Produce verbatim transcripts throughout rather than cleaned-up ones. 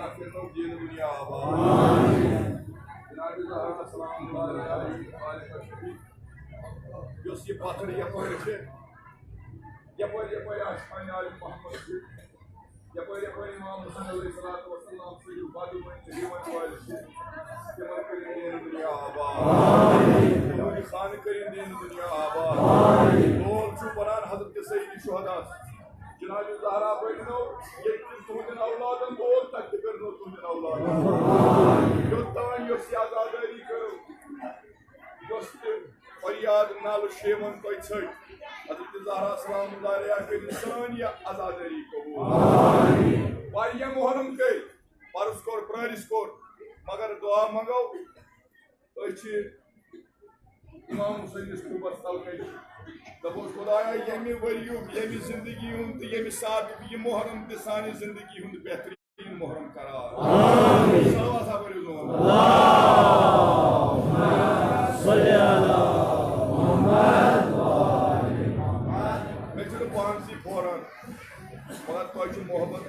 کٔرۍتو دیٖن دُنیا آباد۔ جناب زہرا سلام اللہ علیہا، یۄس یہِ پتھر یپٲرۍ چھِ، یپٲرۍ یپٲرۍ آسہِ خانہِ آل محمد چھِ، یپٲرۍ یپٲرۍ امام حسین علیہ الصلوۃ والسلام سٕنٛدِ بدُن تہٕ یِمن وٲلۍ چھِ، تِمن کٔرِن دیٖن دُنیا آباد۔ تِہُنٛدِ خانہٕ کٔرِن دیٖن دُنیا آباد۔ لول چھُ بنان حضرت سید شہدا۔ جناب زہرا بٔنِنو ییٚتہِ تہِ تُہٕنٛدٮ۪ن اولادن دود، تَتہِ تہِ کٔرِنو تُہٕنٛدٮ۪ن اولادن۔ یوٚت تام یۄس یہِ عزادٲری کٔرٕو، یۄس تہِ فریاد نالہٕ شیوَن تۄہہِ ژھٔج، حضرت زہرا سلام اللہ علیہا کٔرِن سٲنۍ یہِ عزادٲری قبوٗل۔ واریاہ محرم گٔے، پرُس کوٚر، پرٲرِس کوٚر، مگر دُعا منٛگو۔ أسۍ چھِ امام حسینس قبس تل کٔرِتھ۔ دپوس، خدایا، ییٚمہِ ؤریُک، ییٚمہِ زندگی ہُنٛد تہٕ ییٚمہِ ساتُک یہِ محرم تہِ سانہِ زندگی ہُنٛد بہتریٖن محرم قرار۔ آمین۔ صلوات ہا پٔرِو زور۔ اللہم صل علی محمد۔ مےٚ چھُنہٕ پانسٕے پھوران، مگر تۄہہِ چھُ محبت،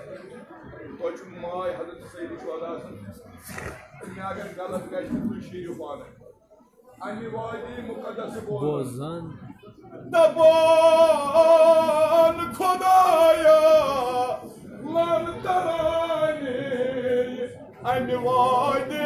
تۄہہِ چھُ ماے حضرت سید شہدا سُنٛد۔ مےٚ اگر غلط گژھِ، تُہۍ شیٖرِو پانَے۔ امہِ وادی مقدس بوزان۔ بوزان۔ دپان خدایا، لن ترانی امہِ وادی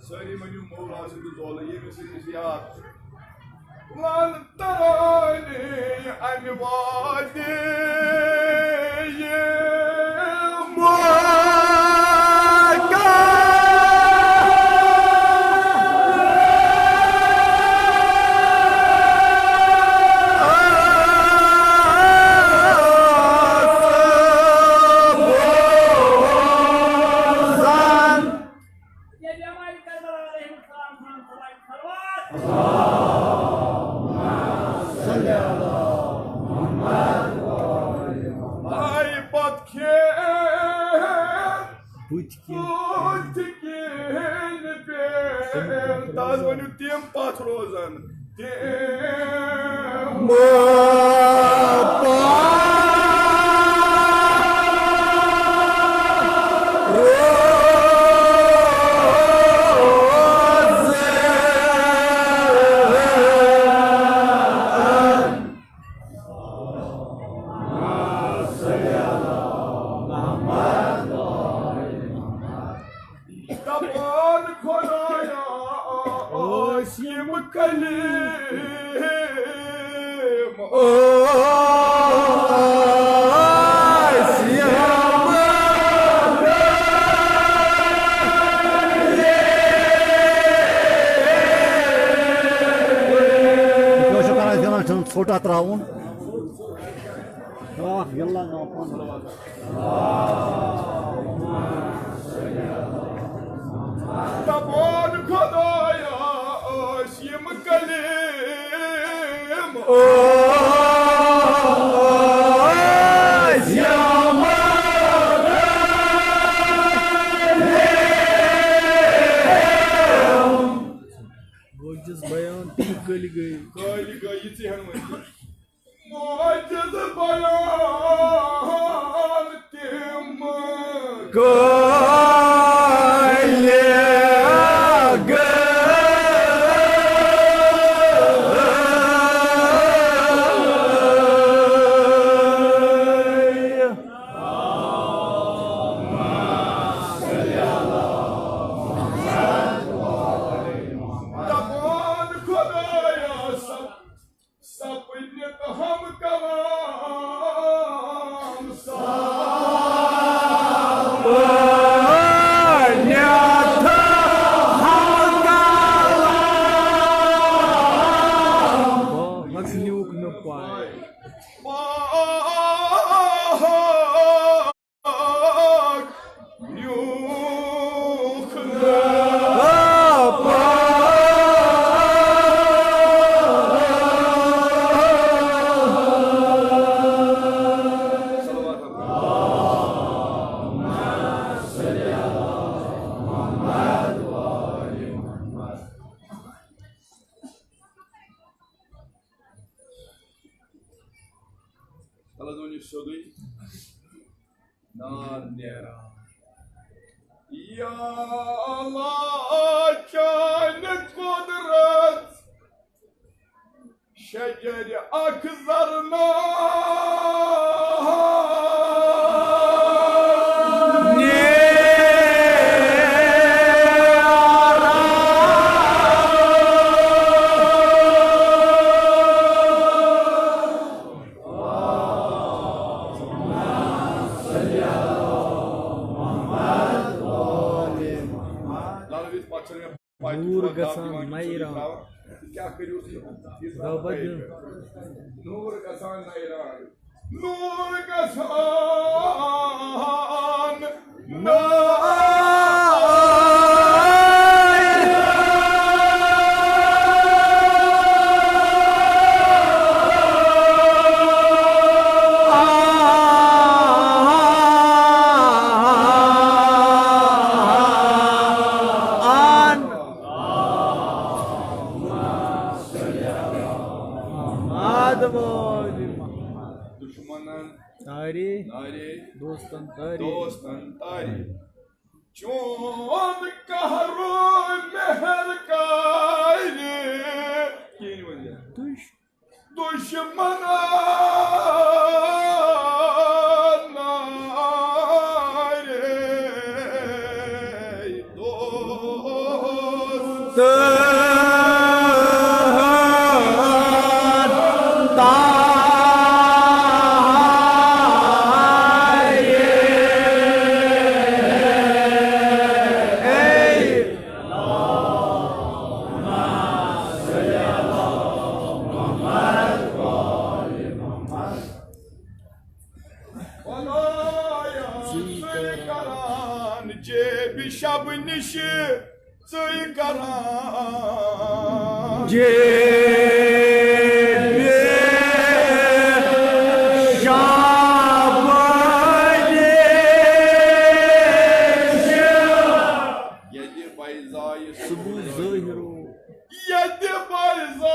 سٲری ؤنِو مولا سٕنٛدِ دولہٕ ییٚمِس ییٚمِس یاد چھُ۔ لن ترانی امہِ وادی آیہِ پتہٕ کھیل بُتھِ کِنۍ۔ بُتھِ کِنۍ پٮ۪ٹھ۔ تَس ؤنِو تِم پتھ روزن۔ تِم پتھ روزن۔ دپان خدایا، ٲسۍ یِم کلیم، ٲسۍ یِم۔ تُہۍ کیٛاہ چھِو کران؟ دِوان چھُنہٕ ژھوٚٹ اَتھ ترٛاوُن۔ آہ، یَلہ ناو پَنُن۔ دپان خدایا، ٲسۍ یِم کلیم، ٲسۍ یِم۔ معجز بیان تِم کٔلۍ گٔے۔ کٔلۍ گٔے، یہِ ژٕ ہٮ۪نہٕ وۄنۍ۔ معجز بیان تِم کٔلۍ گٔے۔ دپان خدایا، سب سپٕدۍ سیوٚدُے نار نیران۔ یا اللہ، چانہِ قدرت شجر اخضر نار۔ نوٗر گژھان نَیہِ راوٕ۔ کیٛاہ کٔرِو تُہۍ؟ یہِ ترٛاوو گوٚبر تۄہہِ دیُن۔ پٮ۪ٹھ۔ نوٗر گژھان نَیہِ راوٕ۔ نوٗر گژھان نَیہِ دُشمنن تارے۔ نارے۔ دوستن تارے۔ دوستن تارے۔ چون قہر و مہر کارے۔ کِہیٖنۍ ؤنِو۔ دُش- دُشمنن نارے۔ خدایا، ژٕے کران جیبِ شب نِش، ژٕے کران جیبِ شب نِش۔ ییٚتہِ بیضایہِ صبح ظٲہِرو۔ ییٚتہِ بیضایہِ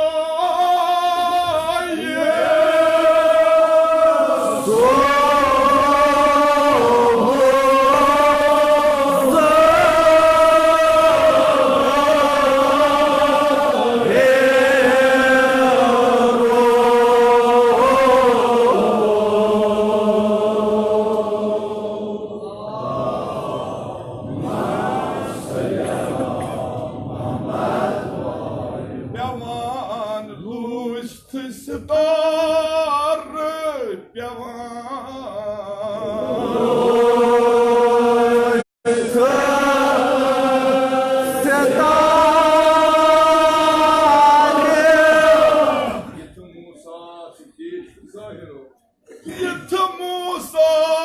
پٮ۪وان لوٗسۍ تہٕ ستارٕ پٮ۪وان۔ یُتھ موسیٰ صدیق ظٲہِر اوس۔ یُتھ موسیٰ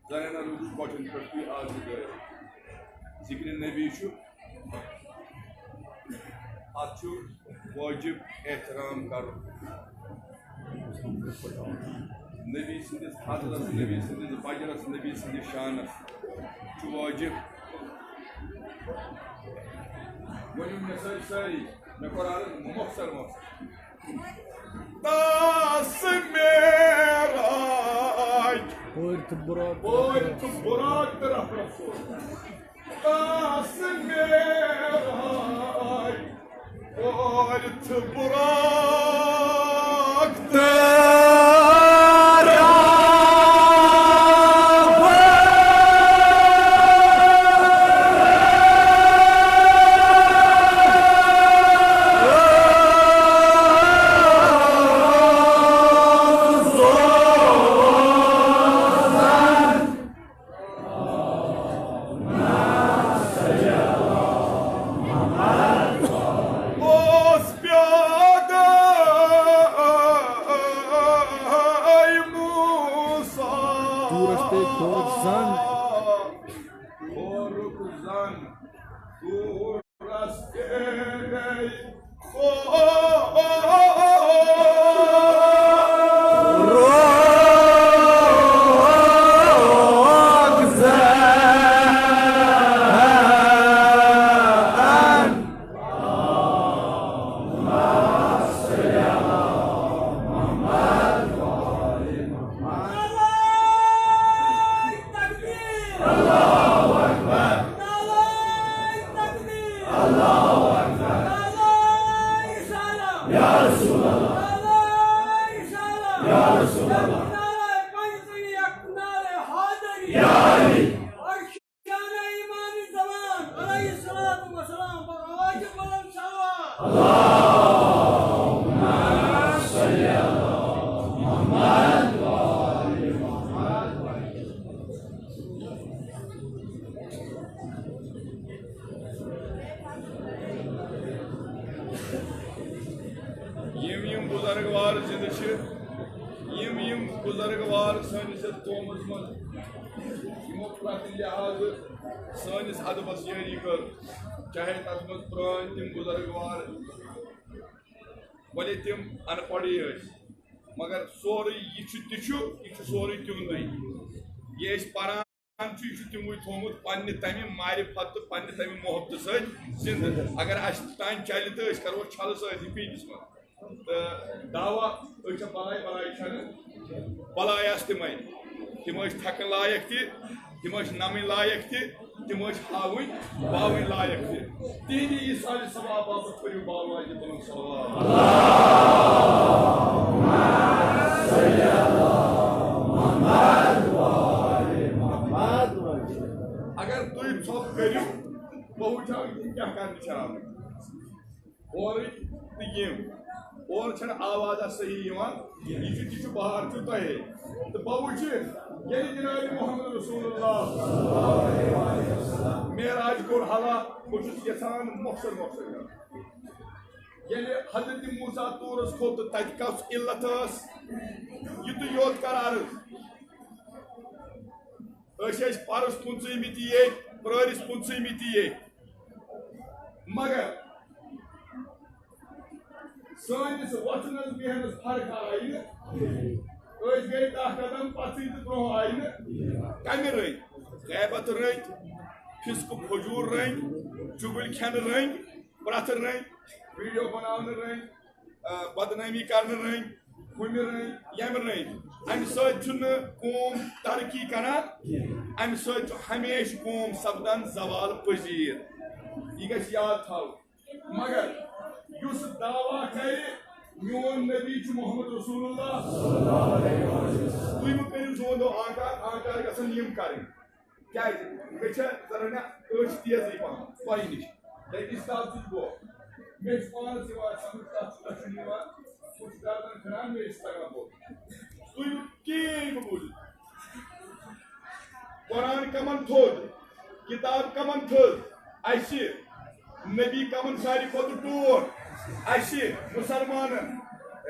زنانن ہٕنٛدِس بۄچھن پٮ۪ٹھ پیٚیہِ آز یہِ دٲرِتھ۔ ذِکرِ نبی چھُ، اَتھ چھُ وٲجِب احترام کَرُن۔ نبی سٕنٛدِس قدرس، نبی سٕنٛدِس بجرس، نبی سٕنٛدِس شانس چھُ وٲجِب۔ ؤنِو مےٚ سۭتۍ سٲری، مےٚ کوٚر عرض مۄخصر مۄخصر۔ تاس معراج۔ پورۍ تہٕ بُراق۔ پورۍ تہٕ بُراق تہٕ رفرف سوز۔ تاس معراج۔ پورۍ تہٕ بُراق تہٕ اوس پیادَے موسیٰ۔ تورس پیٚیہِ کھورُک زن۔ کھورُک زن۔ تورس پیٚیہِ کھورُک زن۔ نعرہ تکبیر! اللہ اکبر! نعرہ تکبیر! اللہ اکبر! نعرہ رسالت! یا رسول اللہ! نعرہ رسالت! یا رسول اللہ! نعرہ پنجتنی، یک نعرہ حیدری! یا علی! ارکان امام زمان علیہ الصلوۃ والسلام پر آواز بلند صلوات۔ یِم یِم بُزرگوار زِندٕ چھِ، یِم یِم بُزرگوار سٲنِس یَتھ قومَس منٛز، یِمو پرٛٮ۪تھ لحاظہٕ سٲنِس ادبس یٲری کٔر، چاہے تتھ منٛز پرٛٲنۍ تِم بُزرگوار، بھلے تِم ان پڑھٕے ٲسۍ، مگر سورُے یہِ چھُ تہِ چھُ، یہِ چھُ سورُے تِہُنٛدُے۔ یہِ أسۍ پران چھُ، یہِ چھُ تِموٕے تھوٚومُت پننہِ تمہِ معرفت تہٕ پننہِ تمہِ محبتہٕ سۭتۍ زِندٕ۔ اگر اسہِ تام چلہِ تہٕ أسۍ کرو چھلہٕ سۭتۍ یہِ پیٖنتِس منٛز۔ تہٕ دعویٰ أسۍ چھا بلاے بلاے چھنہٕ، بلاے آسہٕ تِمے۔ تِم ٲسۍ تھکٕنۍ لایق تہِ، تِم ٲسۍ نمٕنۍ لایق تہِ، تِم ٲسۍ ہاوٕنۍ باوٕنۍ لایق تہِ۔ تِہنٛدِ ایٖصالِ ثواب باپتھ پٔرِو باوان یہِ بلند صلوات۔ اگر تُہۍ ژھۄپ کٔرِو، بہٕ وٕچھو یِم کیٛاہ کرنہِ چھِ آمٕتۍ۔ اورٕکۍ تہٕ یِم۔ اورٕ چھَنہٕ آوازا صحیح یِوان۔ یہِ چھُ، یہِ چھُ بہار چھُ تۄہے۔ تہٕ بہٕ وٕچھِ ییٚلہِ جناب محمد رسول اللہ معراج کوٚر حلا، بہٕ چھُس یَژھان مۄخصر مۄخصر کَرُن۔ ییٚلہِ حضرت موسیٰ طورس کھوٚت تہٕ تتہِ کۄس علت ٲس، یِتُے یوت کر عرض۔ أسۍ ٲسۍ پرُس پٕنٛژٕہمہِ تہِ ییٚتۍ، پرٲرِس پٕنٛژٕہمہِ تہِ ییٚتۍ۔ مگر سٲنِس وۄتھنس بیہنس فرق آیہِ نہٕ۔ أسۍ گٔے دَہ قدم پتھٕے تہٕ برونٛہہ آیہِ نہٕ۔ کمہِ رٔنگۍ؟ غیبت رٔنگۍ، فسق فجور رٔنگۍ، چُگلۍ کھٮ۪نہٕ رٔنگۍ، پرٛتھ رٔنگۍ، ویڈیو بناونہٕ رٔنگۍ، آ، بدنٲمی کرنہٕ رٔنگۍ، ہُمہِ رٔنگۍ، ییٚمہِ رٔنگۍ۔ امہِ سۭتۍ چھُنہٕ قوم ترقی کران، امہِ سۭتۍ چھُ ہمیشہِ قوم سپدان زوال پذیر۔ یہِ گژھِ یاد تھاوُن۔ مگر یُس دعویٰ کرِ، میون نبی چھُ محمد رسول اللہ، تُہۍ مہٕ کٔرِو زون دو آنکار، آنکار گژھن یِم کرٕنۍ۔ کیازِ؟ مےٚ چھےٚ ذرا نہ أچھ تیزٕے پہم تۄہہِ نِش۔ تۄہہِ کِس تاپھ سۭتۍ گوٚو؟ مےٚ چھُ پانَس یِوان سمجھ، تَتھ چھُ دَچھُن یِوان، بہٕ چھُس گردن پھِران، مےٚ چھُ تَگان بوزُن۔ تُہۍ کِہیٖنۍ بہٕ بوٗزِتھ۔ قرآن کمن تھوٚد، کتاب کمن تھٔز، اسہِ نبی کمن ساروی کھۄتہٕ ٹوٹھ، اسہِ مسلمانن،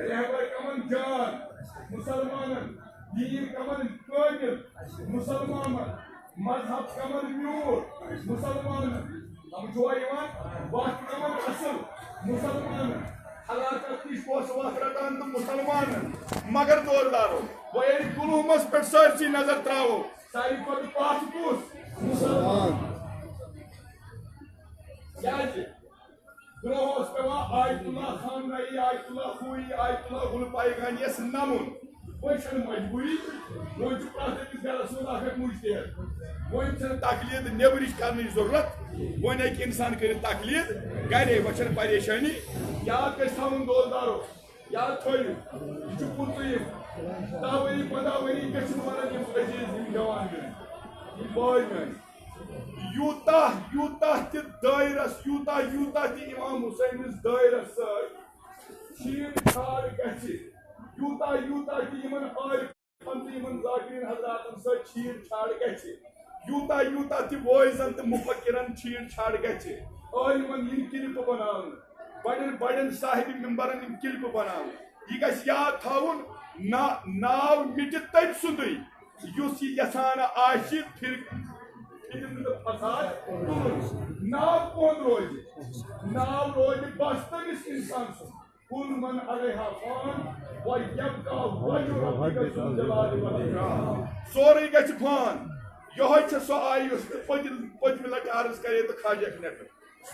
رہبر کمن جان، مسلمانن، دین کمن قٲبل، مسلمانن، مذہب کمن میوٗٹھ، مسلمانن، سمجھوا یِوان؟ وتھ کمن اصل، مسلمانن، ہلاکت نِش کۄس وتھ رٹان تہٕ مسلمانن۔ مگر دوردارو، وۄنۍ ییٚلہِ کُلہُمس پٮ۪ٹھ سٲرسٕے نظر تراوو، ساروی کھۄتہٕ پتھ کُس؟ مسلمان۔ کیازِ؟ برونٛہہ اوس پٮ۪وان آیت اللہ خامنائی، آیت اللہ خویی، آیت اللہ گل پایگانی یس نمُن۔ وۄنۍ چھنہٕ مجبوری، وۄنۍ چھُ پرٛٮ۪تھ أکِس گرس منٛز اکھ اکھ مجتہد۔ وۄنۍ چھنہٕ تقلید نیبرٕچ کرنٕچ ضروٗرت، وۄنۍ ہیٚکہِ انسان کٔرِتھ تقلید گرے، وۄنۍ چھنہٕ پریشٲنی۔ یاد گژھِ تھاوُن دوستدارو، یاد تھٲیِو، یہِ چھُ پٕنٛژٕہِم۔ دَہ ؤری، پنٛداہ ؤری گٔژھِنۍ وَنان یِم عزیٖز، یِم جوان میٲنۍ، یِم بٲے میٲنۍ۔ یوٗتاہ، یوٗتاہ تہِ دٲیرَس، یوٗتاہ، یوٗتاہ تہِ امام حسینَس دٲیرَس سۭتۍ چھیٖر چھاڑ گژھِ، یوٗتاہ، یوٗتاہ تہِ یِمَن عارف پنتہٕ یِمن ذاکرین حضراتن سۭتۍ چھیٖر چھاڑ گژھِ، یوٗتاہ یوٗتاہ تہِ وٲعظن تہٕ مُفکرن چھیٖر چھاڑ گژھِ، عٲلمن یِن کلپہٕ بناونہٕ، بڑٮ۪ن بڑٮ۪ن صاحب ممبرن یِن کلپہٕ بناونہٕ۔ یہِ گژھِ یاد تھاوُن، نا-، ناو مِٹہِ تٔمۍ سُنٛدُے یُس یہِ یژھان آسہِ فِر-، فتنہٕ تہٕ فساد تُلُن۔ ناو کون روزِ؟ ناو روزِ بس تٔمِس انسان سُنٛد۔ کل من علیہا فان و یبقی وجہ ربک ذو الجلال والاکرام۔ سورُے گژھِ فان۔ یہوے چھےٚ سۄ آیہِ یۄس مےٚ پٔتِم، پٔتمہِ لٹہِ عرض کرے تہٕ کھاجکھ نٮ۪بر۔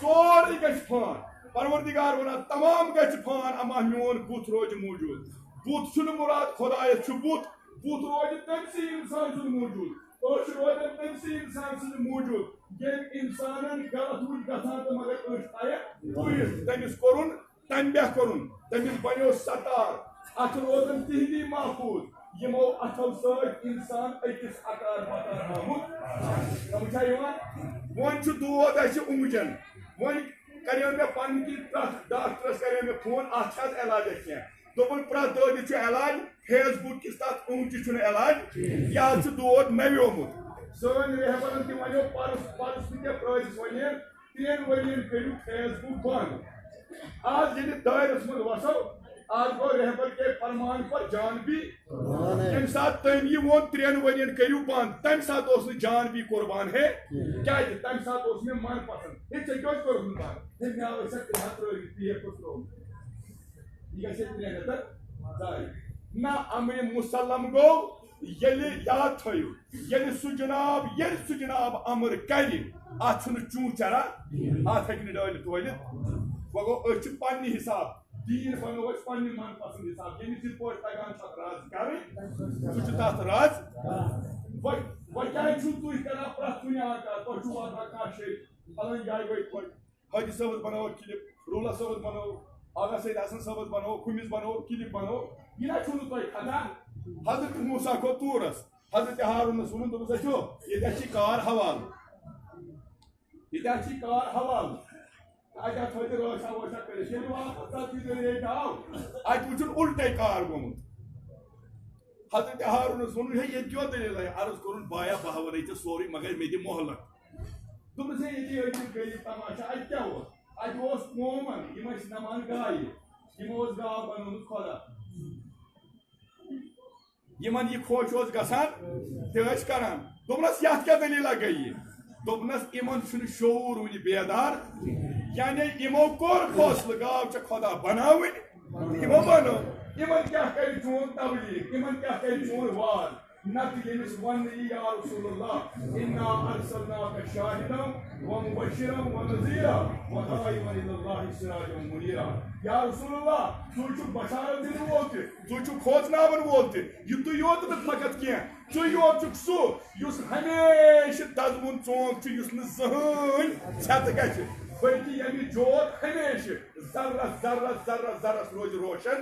سورُے گژھِ فان۔ پروردگار ونان تمام گژھِ فان، اما میون بُتھ روزِ موجود۔ بُتھ چھُنہٕ مراد خدایس چھُ بُتھ، بُتھ روزِ تٔمسٕے انسان سُنٛد موجود، أچھ روزن تٔمسٕے انسان سٕنٛز موجود۔ ییٚلہِ انسانن غلط وُچھ گژھان تہٕ مگر أچھ تھایکھ پوٗرِتھ، تٔمِس کوٚرُن تنبیہ کوٚرُن، تٔمِس بنیو ستار۔ اتھٕ روزن تِہِنٛدی محفوٗظ، یِمو اتھو سۭتۍ انسان أکِس اکار بکار آمُت۔ سمجھ چھا یِوان؟ وۄنۍ چھُ دود اسہِ اوٚنٛگجن۔ وۄنۍ کریو مےٚ پننہِ کِنۍ پرٛٮ۪تھ ڈاکٹرس کریو مےٚ فون، اتھ چھا علاجہ کینٛہہ؟ دوٚپُن پرٛٮ۪تھ دٲدِس چھُ علاج، فیس بُک کِس تتھ اوٚنٛگجہِ چھُنہٕ علاج۔ یہِ حظ چھُ دود نویومُت۔ سٲنۍ رہبرن تہِ ونیو پرُس، پرُس تہِ کیٛاہ پرٲرِس ونے، ترٛٮ۪ن ؤرین کٔرِو فیس بُک بنٛد۔ آز ییٚلہِ دٲیرس منٛز وسو، آز گوٚو رہبر کے فرمان پر جان بھی۔ ییٚمہِ ساتہٕ تٔمۍ یہِ ووٚن، ترٛٮ۪ن ؤرین کٔرِو بنٛد، تمہِ ساتہٕ اوس نہٕ جان بھی قربان ہے۔ کیٛازِ؟ تمہِ ساتہٕ اوس مےٚ من پسنٛد۔ ہے، ژےٚ کیٛازِ کوٚرُتھ نہٕ بنٛد؟ ہے، مےٚ آو أسۍ اتھ ترٛےٚ ہتھ ترٲوِتھ، تی ہیٚکو ترٛوومُت۔ یہِ گژھِ ہے ترٛےٚ رٮ۪تن ضایع۔ نہ، امرِ مسلم گوٚو، ییٚلہِ، یاد تھٲیِو، ییٚلہِ سُہ جناب، ییٚلہِ سُہ جناب امر کرِ، اتھ چھُنہٕ چوٗنٛہہ چران، اتھ ہیٚکہِ نہٕ ڈٲلِتھ وٲلِتھ۔ وۄنۍ گوٚو، أسۍ چھِ پننہِ حساب، دیٖن بنوو أسۍ پننہِ من پسند حساب، ییٚمِس یِتھ پٲٹھۍ تگان چھُ اتھ راض کرٕنۍ، سُہ چھُ تتھ راض۔ وۄنۍ، وۄنۍ کیازِ چھِو تُہۍ کران پرٛٮ۪تھ کُنہِ آکار؟ تۄہہِ چھُو واتان کانٛہہ شیٚے، فلٲنۍ جایہِ وٲتۍ پٲٹھۍ۔ حٲجی صٲبس بناوو کلپ، رولا صٲبس بناوو، آغا سید حسن صٲبس بناوو، کُمِس بناوو، کلپ بناوو۔ یہِ نہ چھُو نہٕ تۄہہِ کھسان۔ حضرت موسیٰ کھوٚت طورس، حضرت ہارونس ووٚنُن، دوٚپُس، "أچھو، ییٚتہِ چھِ کار حوالہٕ، ییٚتہِ چھِ کار حوالہٕ۔" اَتہِ آو تھٲوِتھ رٲچھا وٲچھا کٔرِتھ۔ ییٚلہِ واپس ژتجی دۄہہِ ییٚتہِ آو، اَتہِ وُچھُن اُلٹے کار گوٚمُت۔ حضرت ہارونس ووٚنُن، "ہے، ییٚتہِ کیٛاہ دٔلیٖل ہے؟" عرض کوٚرُن، "بایا، بہٕ ہاونے ژےٚ سورُے، مگر مےٚ دِ مۄہلت۔" دوٚپُس، "ہے، ییٚتی ٲسِو غریٖب تماشہٕ، اَتہِ کیٛاہ اوس؟" اتہِ اوس قومن، یِم ٲسۍ نمان گایہِ، یِمو اوس گاو بنومُت خۄدا۔ یِمن یہِ خۄش اوس گژھان، تہِ ٲسۍ کران۔ دوٚپنس، "یتھ کیٛاہ دٔلیٖلہ گٔیہِ؟" دوٚپنس، "یِمن چھُنہٕ شعوٗر وُنہِ بیدار، یعنی یِمو کوٚر فٲصلہٕ، گاو چھےٚ خۄدا بناوٕنۍ، یِمو بنٲو۔ یِمن کیٛاہ کرِ چون تبلیغ؟ یِمن کیٛاہ کرِ چون واز؟" نتہٕ ییٚمِس وننہٕ یی، "یا رسول اللہ، انا ارسلناک شاہدا و مبشرا و نذیرا و داعیا الی اللہ سراجا منیرا۔" یا رسول اللہ، ژٕ چھُکھ بشارت دِنہٕ وول تہِ، ژٕ چھُکھ کھوژناون وول تہِ، یِتُے یوت نہٕ فقط کینٛہہ، ژٕ یوت چھُکھ سُہ یُس ہمیشہِ دزوُن ژونٛگ چھُ، یُس نہٕ زٕہٕنۍ ژھٮ۪تہٕ گژھِ، بلکہِ ییٚمِچ جوت ہمیشہِ ذرس، ذرس، ذرس، ذرس روزِ روشن۔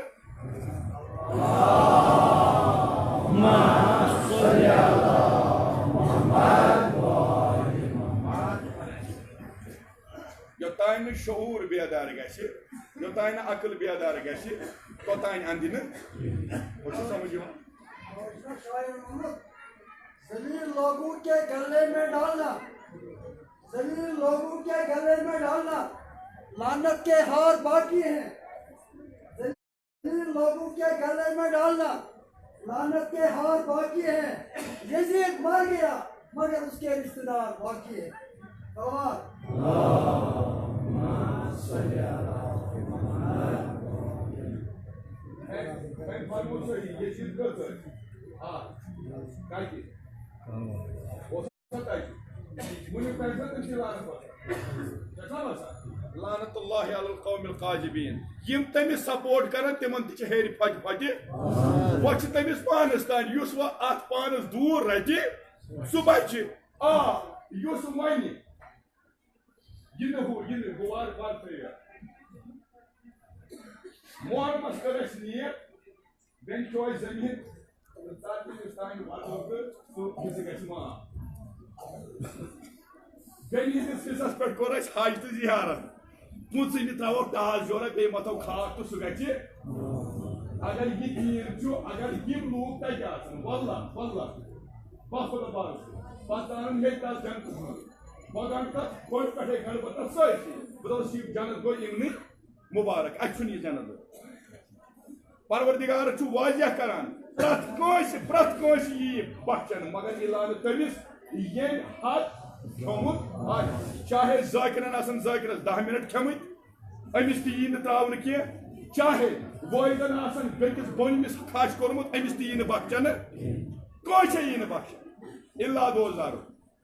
یوٚتانۍ نہٕ شعوٗر بیدار گژھِ، یوٚتانۍ نہٕ عقل بیدار گژھِ، توٚتانۍ اندِ نہٕ۔ ہُہ چھُ سمجھ یِوان؟ ذلیل لوگوں کے گلے میں ڈالنا، ذلیل لوگوں کے گلے میں ڈالنا، لعنت کے ہار باقی ہیں۔ ذلیل لوگوں کے گلے میں ڈالنا، لعنت کے ہار باقی ہیں۔ یزید مر گیا، مگر اس کے رشتہ دار باقی ہیں۔ صلوات۔ ہے، ہے، فرمو صحیح، یزید کٔژ ٲسۍ؟ آ، کَتہِ؟ اوس سا تَتہِ؟ وٕنیُک تام چھا تٔمۍ سٕے لعنت وَسان؟ چھا سا وَسان؟ لعنت اللہ علی القوم القاذبین۔ یِم تٔمِس سپورٹ کرن، تِمن تہِ چھِ ہیٚرِ پھۄتہِ پھۄتہِ۔ وۄنۍ چھِ تٔمِس پانس تام، یُس وۄنۍ اتھ پانس دوٗر رٹہِ، سُہ بچہِ۔ آ، یُس وۄنۍ یہِ نہٕ ہُہ، یہِ نہٕ ہُہ وارٕ وارٕ ترٛٲیِتھ۔ محرمس کٔر اَسہِ نیت، بیٚیہِ چھُ اَسہِ زٔمیٖن، ژتجی یُس تانۍ وَٹو تہٕ سُہ، سُہ گژھِ معاف۔ بیٚیہِ یِہنٛدِس حصس پٮ۪ٹھ کوٚر اَسہِ حج تہٕ زیارت۔ پٕنٛژٕہمہِ ترٛاوو ٹاس جورا، بیٚیہِ مَتھو خاک تہٕ سُہ گژھِ۔ اگر یہِ تیٖر چھُ، اگر یِم لوٗکھ تَتہِ آسَن، واللہ، واللہ، بہٕ خۄدا بارس، پَتہٕ تارَن مےٚ تہِ تَتھ جنتَس منٛز۔ بہٕ گنٛڈٕ تَتھ کھوٚٹہِ پٮ۪ٹھَے گنٛڈٕ بہٕ تَتھ سٲرسٕے۔ بہٕ دَپَس، یہِ جنت گوٚو یِمنٕے مُبارک، اَسہِ چھُنہٕ یہِ جنت۔ پروردگار چھُ واضح کران، پرٛٮ۪تھ کٲنٛسہِ، پرٛٮ۪تھ کٲنٛسہِ یِیہِ بخشنہٕ، مگر یہِ لعنت تٔمِس، ییٚمۍ حق کھیوٚمُت آسہِ۔ چاہے ذاکرن آسن ذاکرس دَہ منٹ کھیٚمٕتۍ، أمِس تہِ یِیہِ نہٕ ترٛاونہٕ کینٛہہ۔ چاہے وٲحدن آسن بیٚکِس بۄنمِس خش کوٚرمُت، أمِس تہِ یِیہِ نہٕ بخشنہٕ، کٲنٛسے یِیہِ نہٕ بخشنہٕ۔ الا دوزارو۔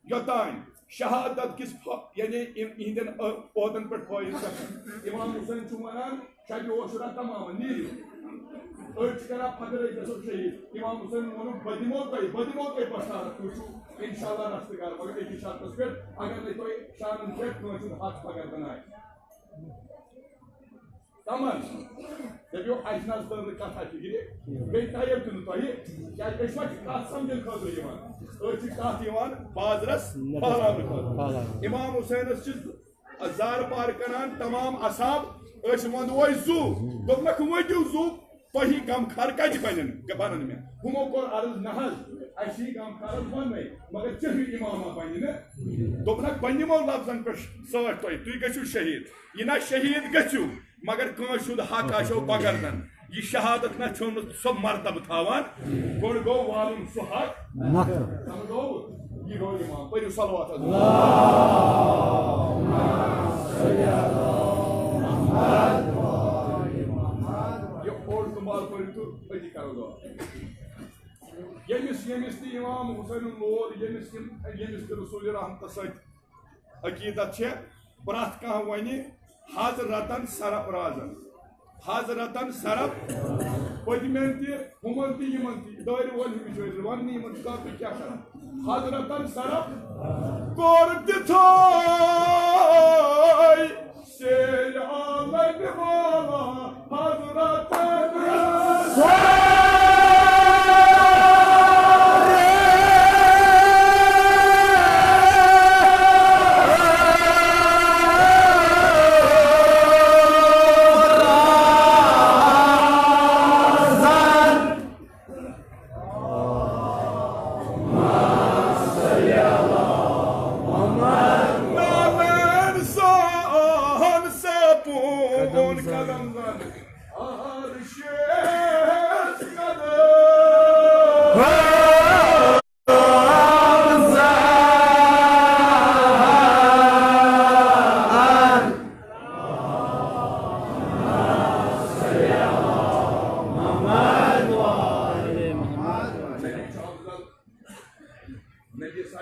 یوٚتام شہادت کِس فٲ-، یعنی یِم، یِہنٛدٮ۪ن عہدن پٮ۪ٹھ فٲیض گژھن۔ امام حسین چھُ ونان، "شبِ عاشورہ تمام، نیٖرِو۔" أڑۍ چھِ کران، "فخر، أسۍ گژھو شہیٖد۔" امام حسین ووٚنُکھ، "بہٕ دِمو تۄہہِ، بہٕ دِمو تۄہہِ بشارت، تُہۍ چھِو انشاءاللہ رستہٕ گار، مگر أکِس شرطس پٮ۪ٹھ، اگر نہٕ تۄہہِ شانن پٮ۪ٹھ کٲنٛسہِ ہُنٛد حق پگاہ بنایہِ۔" تمن دٔپِو، اَسہِ نہ حظ تٔر نہٕ کَتھ اَتہِ فِکرِ۔ بیٚیہِ تۄہہِ تہِ نہٕ تۄہہِ، کیٛازِ أسۍ ما چھِ کَتھ سَمجھنہٕ خٲطرٕ یِوان؟ أسۍ چھِ کَتھ یِوان بازرَس پھٔہلاونہٕ خٲطرٕ۔ پھٔہلاونہٕ۔ اِمام حُسینَس چھِ زارٕ پار کَران تمام اَصحاب، أسۍ وَنو أسۍ زُو۔ دوٚپنَکھ، "وۄنۍ دِیِو زُو، تۄہہِ غمخار کَتہِ بَنَن، بَنَن مےٚ؟" ہُمو کوٚر عرض، "نہ حظ، اَسہِ چھِ یہِ غمخار حظ وَننَے، مگر ژےٚ ہیوٗ اِمامہ بَنہِ نہٕ۔" دوٚپنَکھ، "بہٕ نِمو لفظن پٮ۪ٹھ سۭتۍ تۄہہِ، تُہۍ گٔژھِو شہیٖد۔" یہِ نہ شہیٖد گژھِو، مگر کٲنٛسہِ ہُنٛد حق آسیو بغردن۔ یہِ شہادت نہ چھُنہٕ سُہ مرتبہٕ تھاوان۔ گۄڈٕ گوٚو والُن سُہ حق۔ نکھٕ۔ سمجھ گوٚو؟ یہِ گوٚو اِمام۔ پٔرِو صلوات حضرت۔ یہِ اوٚڑ تہٕ مال پٔرِو تہٕ أتی کرو دعا۔ ییٚمِس، ییٚمِس تہِ اِمام حسین لول، ییٚمِس تہِ، ییٚمِس تہِ رسول رحمتس سۭتۍ عقیدت چھےٚ، پرٛٮ۪تھ کانٛہہ وَنہِ حضرتن سرفرازن، حضرتن سرف، پٔتمٮ۪ن تہِ، ہُمن تہِ، یِمن تہِ، دٲرِ وٲلۍ ہُنٛد بِچٲرۍ وَننہٕ یِمن چھُ کانٛہہ تہِ کیٛاہ کران۔ حضرتن سرف کوٚر تِتھُے شیر عالم والا حضرتن سرف۔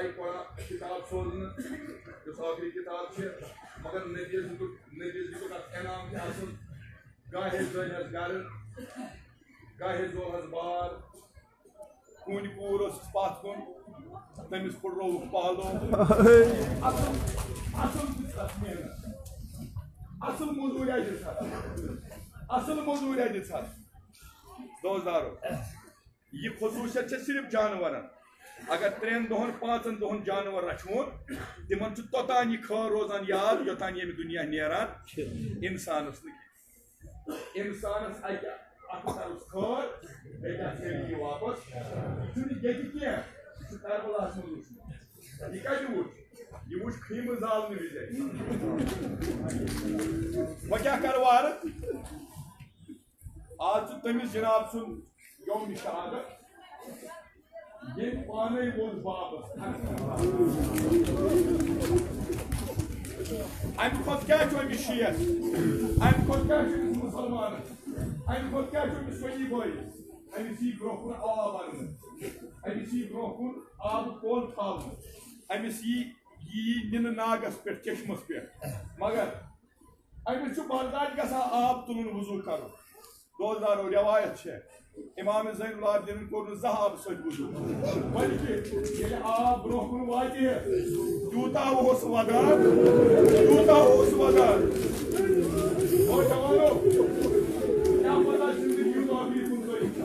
پران کتاب سوزنہٕ، یُس ٲخری کتاب چھِ، مگر نبیَس دیُتُکھ، نبیَس دیُتُکھ اکھ انعام تہِ اصل۔ گاہے ژٲنۍ حظ گرٕ، گاہے زول حظ بار۔ کُنہِ کوٗر ٲسٕس پتھ کُن، تٔمِس پھُٹرووُکھ پہلو۔ اصل، اصل دِژ حظ محنت، اصل موٚزوٗرۍ دِژ حظ، اصل موٚزوٗرۍ دِژ حظ۔ دوستارو، یہِ خصوٗصیت چھےٚ صرف جانورن۔ اگر ترٛٮ۪ن دۄہن، پانٛژن دۄہن جانور رچھون، تِمن چھُ توٚتام یہِ خٲر روزان یاد، یوٚتام ییٚمہِ دُنیا نیران چھِ۔ انسانس نہٕ کینٛہہ۔ انسانس اکہِ اکھ کرُس خٲر، بیٚیہِ کیٛاہ ژھیٚنہِ یہِ واپس؟ یہِ چھُنہٕ ییٚتہِ کینٛہہ، یہِ چھُ کربلاہس منٛز وٕچھمُت۔ یہِ کتہِ وٕچھ؟ یہِ وٕچھ خیمہٕ زالنہٕ وِزِ۔ وۄنۍ کیٛاہ کرٕ وارٕ؟ آز چھُ تٔمِس جناب سُنٛد یوم شہادت، ییٚمۍ پانے ووٚن بابس۔ اَمہِ کھۄتہٕ کیٛاہ چھُ أمِس شیخ؟ اَمہِ کھۄتہٕ کیٛاہ چھُ أمِس مُسلمانس؟ اَمہِ کھۄتہٕ کیٛاہ چھُ أمِس سنی بٲیِس؟ أمِس یی برٛونٛہہ کُن آب اَننہٕ، أمِس یی برٛونٛہہ کُن آبہٕ کول تھاونہٕ، أمِس یی، یی نِنہٕ ناگس پٮ۪ٹھ، چشمس پٮ۪ٹھ۔ مگر أمِس چھُ برداش گژھان آب تُلُن، وضوٗ کرُن۔ دوستارو، رٮ۪وایت چھےٚ، امام زین العابدینن کوٚر نہٕ زانٛہہ آبہٕ سۭتۍ وضوٗ، بلکہِ ییٚلہِ آب برٛونٛہہ کُن واتہِ ہے، تیوٗتاہ اوس ودان، تیوٗتاہ اوس ودان۔ او جوانو، کیٛاہ پتہ زندگی ہُنٛد ٲخری کُن گٔے۔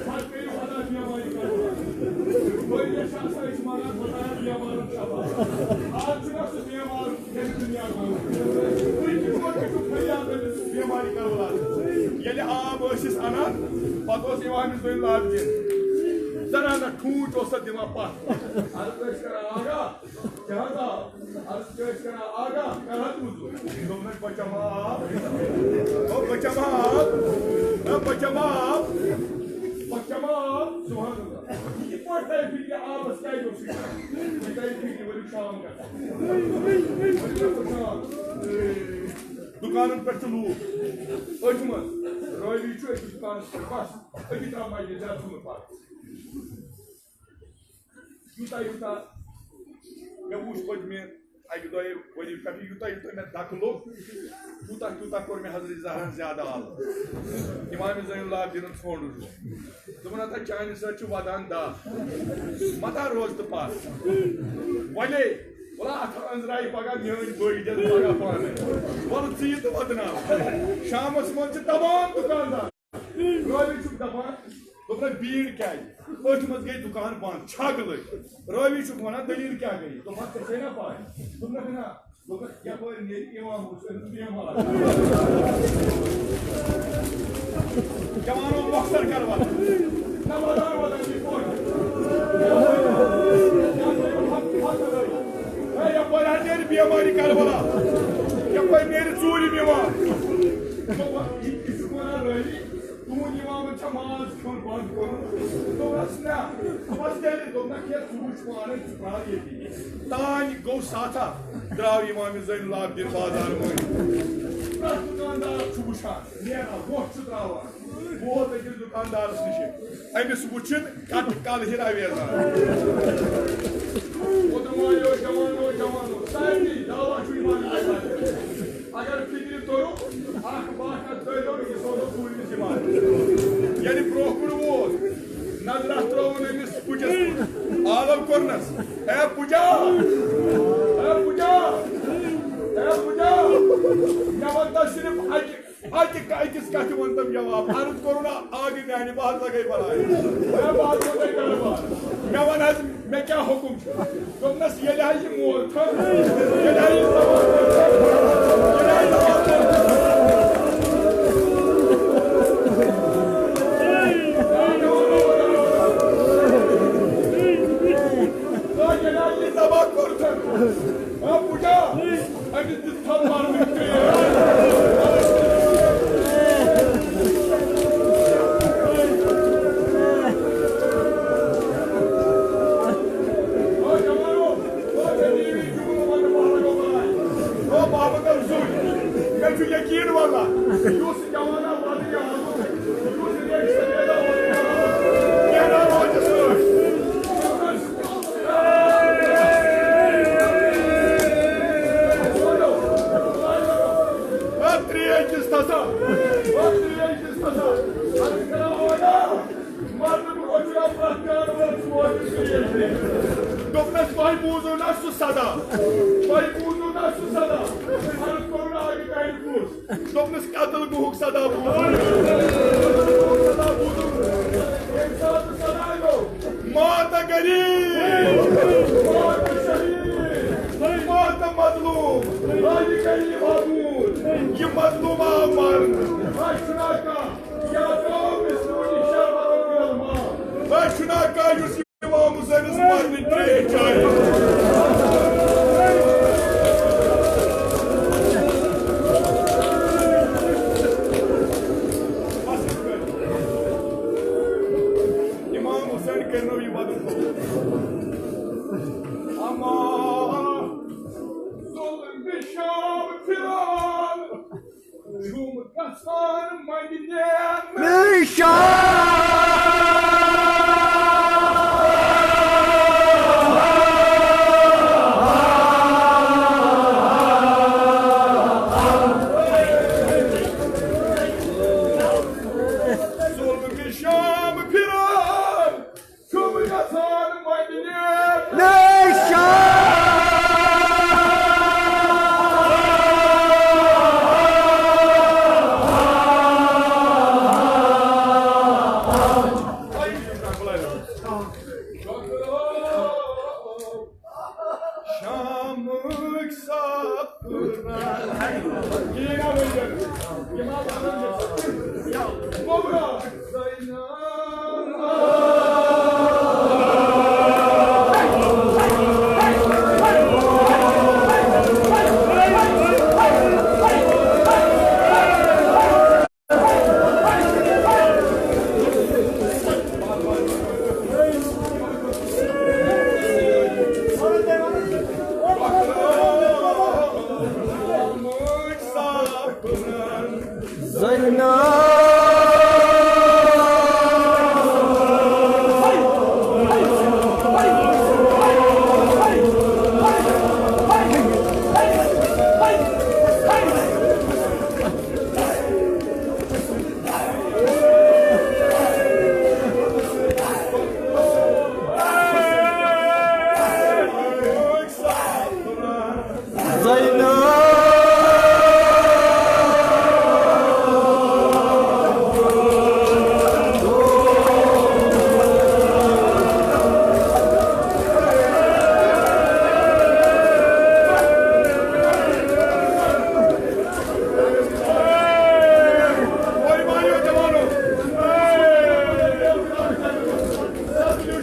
پتہٕ کٔرِو ادا بیمارِ کربلا۔ واریاہ چھِ آسان أسۍ مران، خۄدایا بیمارن شفا۔ آز چھُنہ سُہ بیمار۔ ییٚلہِ آب ٲسِس اَنان، پَتہٕ اوس یِوان أمِس دوٚیِم لاگہِ۔ زَنانَس ٹھوٗنٛچ اوس تَتھ دِوان پَتھ۔ عرض ٲسۍ کران، "آغا، کیٛاہ حظ آب؟" عرض کیٛاہ ٲسۍ کران، "آغا، کر حظ وضوٗ؟" دوٚپنَس، "بہٕ چَمہٕ آب۔ او، بہٕ چَمہٕ آب۔ نہ، بہٕ چَمہٕ آب۔ بہٕ چَمہٕ آب۔" سبحان اللہ۔ یہِ کِتھ پٲٹھۍ تَرِ فِکرِ، آبَس کیٛازِ اوس یہِ کران؟ یہِ تَرِ فِکرِ، ؤلِو شام گژھو۔ دُکانن پٮ۪ٹھ چھِ لوٗکھ أتھۍ منٛز، رٲوی چھُ أکِس دُکانَس پٮ۪ٹھ، بَس أتی ترٛاو مَجلِس، زیادٕ چھُنہٕ پَتہٕ۔ یوٗتاہ یوٗتاہ مےٚ وُچھ پٔتمہِ اَکہِ دۄیہِ ؤری پٮ۪ٹھٕ، یوٗتاہ یوٗتاہ مےٚ دَکہٕ لوٚگ، تیوٗتاہ تیوٗتاہ کوٚر مےٚ حضرت زہرن زیادٕ آلو۔ امام زین العابدینن ژھونٛڈُن۔ دوٚپُن، ہتا چانہِ سۭتۍ چھُ وَدان دَہ، مَتہ روز تہٕ پَتھ۔ وَلے، وَلہٕ اَتھ أنٛزراوِ پَگاہ میٛٲنۍ بٔے دِتھ پَگاہ پانَے۔ وَلہٕ ژٕ یہِ تہٕ وَدناو۔ شامَس منٛز چھِ تَمام دُکاندار۔ رٲوی چھُکھ دَپان، دوٚپنَس، "بیٖڑ کیٛازِ؟ أتھۍ منٛز گٔے دُکان بنٛد، چھَگ لٔگۍ۔" رٲوی چھُکھ وَنان، "دٔلیٖل کیٛاہ گٔے؟" دوٚپمَس، "ژےٚ چھے نا پَے؟" دوٚپنَس، "نہ۔" دوٚپُن، یپٲرۍ نیرِ امام حسین بیمار۔ جوانو، مۄخصر کربلا۔ نہ ودان ودان یہِ کوٚر۔ ہے، یپٲرۍ حظ نیرِ بیمارِ کربلا۔ یپٲرۍ نیرِ ژوٗرِم امام۔ دوٚپُن، یہِ، یہِ چھُ ونان رٲوی، تُہُنٛد امامن چھا ماز کھیوٚن بنٛد کوٚرمُت؟ دوٚپنس، نہ۔ دوٚپنس، تیٚلہِ، دوٚپنکھ، ہے، ژٕ وٕچھ پانے، ژٕ پرٛار ییٚتی۔ تانۍ گوٚو ساتھا، درٛاو امام زین العابدین بازار مٔنٛزۍ۔ پرٛٮ۪تھ دُکاندار چھُ وٕچھان، نیران، وۄٹھ چھُ ترٛاوان۔ ووت أکِس دُکاندارس نِش، أمِس وٕچھِن کتھ کل ہِراویزان۔ ووٚنُن، وایو جوانو، جوانو، سارنٕے دعوا چھُ یِوان۔ اگر فِکرِ توٚرُکھ، اکھ باکھ اکھ دٲرِو، یہِ سوزو پوٗرٕ دِوان۔ ییٚلہِ برٛونٛہہ کُن ووت، نظرا ترٛٲوٕن أمِس پُجس کُن، آلو کوٚرنس، "اے پُجا، اے پُجا، اے پُجا، مےٚ وَن تہٕ صرف اَکہِ، اَکہِ، أکِس کتھِ وَن تہٕ جواب۔ عرض کوٚرُن، آگے میانہِ، بہٕ حظ لگے بلاے۔ اے، بہٕ حظ لگے بلاے۔ مےٚ وَن حظ، مےٚ کیٛاہ حُکُم چھُ؟" دوٚپنَس، ییٚلہِ ہا یہِ مور کھٔژ، ییٚلہِ ہا یہِ زبان کھٔژ، ییٚلہِ ہا یہِ زبان کھٔژ، ییٚلہِ ہا یہِ زبان کوٚر کھٔژ، آ، پُجا، أمِس دِژ تھل مارنٕچ ترٛیش۔ آ، جوانو، او، بابا کر زوٗ۔ مےٚ چھُ یقیٖن واللہ، یُس جوانا وَنہِ یہِ آمُت، یُس یہِ ریشہِ سۭتۍ پیدا وَنہِ یہِ آمُت، کینٛہہ نہ روزِ سۭتۍ۔ دوٚپنَس، "تۄہہِ بوٗزُو نا سُہ صدا؟ تۄہہِ بوٗزُو نا سُہ صدا؟" عرض کوٚر، "آ، یہِ کَتہِ بوٗز؟" دوٚپنَس، "قتل گوہُک صدا بوٗزُم۔ صدا بوٗزُم۔ ییٚمہِ ساتہٕ صدا گوٚو، مات غریب، مات شہید، مات مظلوم، آ، یہِ غریب ہا بوٗز، یہِ مظلوم آو مارنہٕ۔ آ، چھُنا کانٛہہ، یا گوٚو مِسرو یہِ شرمَتُک علما؟ آ، چھُنا کانٛہہ یُس امام حسینس مارنٕچ ترٛیش چاے۔" امام حسین کرنو یہ بدل۔ اما ظلم شام پھران۔ چھُم گژھان منگنہِ نشان۔ ظلم شام پھران۔ چھُم گژھان منگنہِ نشان۔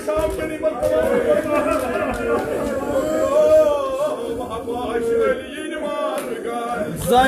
شامٕکۍ سفرن۔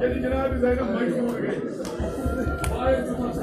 ییٚلہِ جناب زینب مجبوٗر گٔے، آیس دوٚپمس،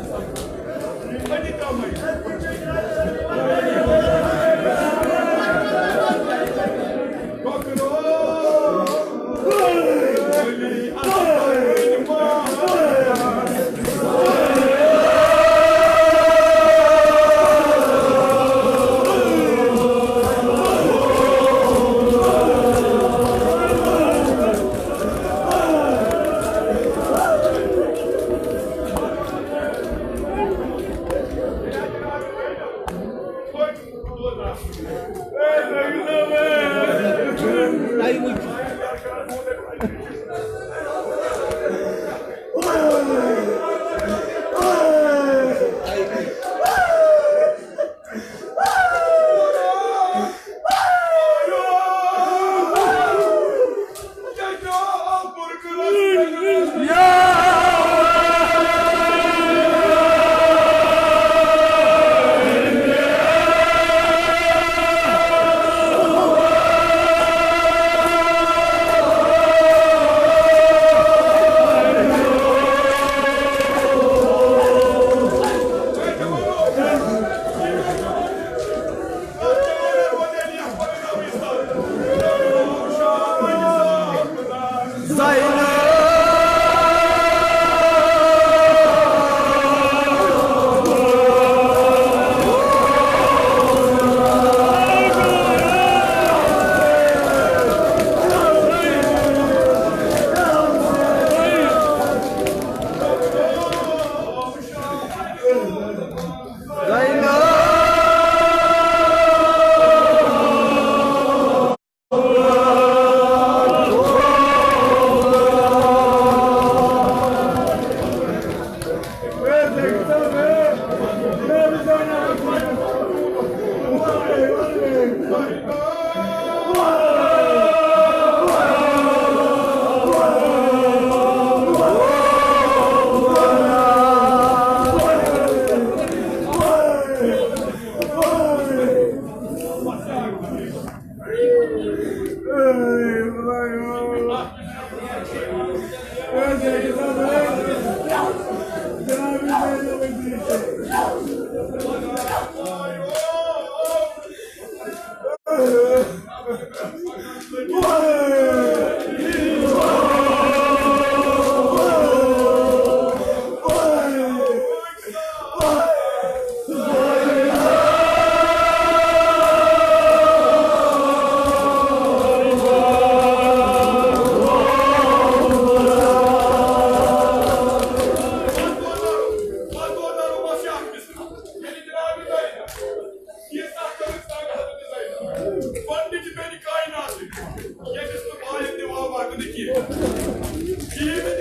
"ژٕ ژَل، ژٕ ژَل۔"